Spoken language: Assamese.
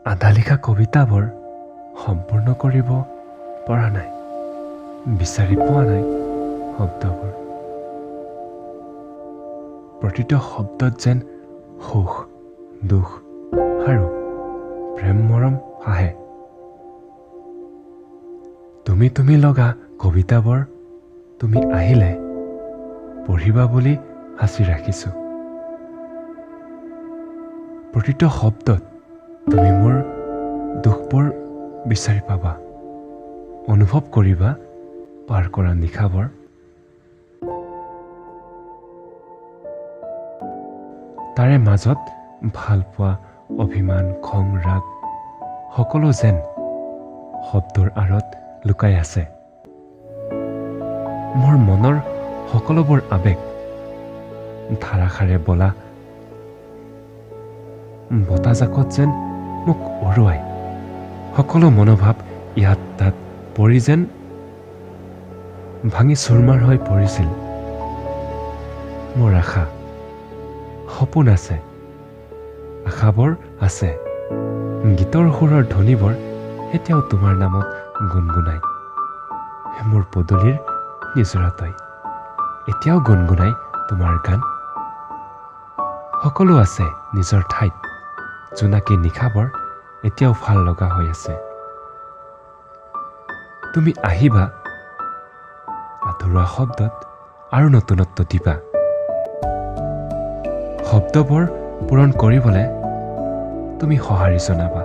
আধা লিখা কবিতাবোৰ সম্পূৰ্ণ কৰিব পৰা নাই, বিচাৰি পোৱা নাই শব্দবোৰ। প্ৰতিটো শব্দত যেন সুখ, দুখ আৰু প্ৰেম মৰম আহে। তুমি তুমি লগা কবিতাবোৰ তুমি আহিলে পঢ়িবা বুলি সাঁচি ৰাখিছোঁ। প্ৰতিটো শব্দত তুমি মোৰ দুখবোৰ বিচাৰি পাবা, অনুভৱ কৰিবা পাৰ কৰা নিশাবোৰ। তাৰে মাজত ভালপোৱা, অভিমান, খং, ৰাগ সকলো যেন শব্দৰ আঁৰত লুকাই আছে। মোৰ মনৰ সকলোবোৰ আৱেগ ধাৰাসাৰে বলা বতাহজাকত যেন মোক উৰুৱাই সকলো মনোভাৱ ইয়াত তাত পৰি যেন ভাঙি চুৰমাৰ হৈ পৰিছিল। মোৰ আশা, সপোন আছে, আশাবোৰ আছে, গীতৰ সুৰৰ ধ্বনিবোৰ এতিয়াও তোমাৰ নামত গুণগুণাই। মোৰ পদূলিৰ নিজৰাতই এতিয়াও গুণগুণাই তোমাৰ গান। সকলো আছে নিজৰ ঠাইত, জোনাকী নিশাবোৰ এতিয়াও ভাল লগা হৈ আছে। তুমি আহিবা, আধৰুৱা শব্দত আৰু নতুনত্ব দিবা। শব্দবোৰ পূৰণ কৰিবলৈ তুমি সঁহাৰি জনাবা।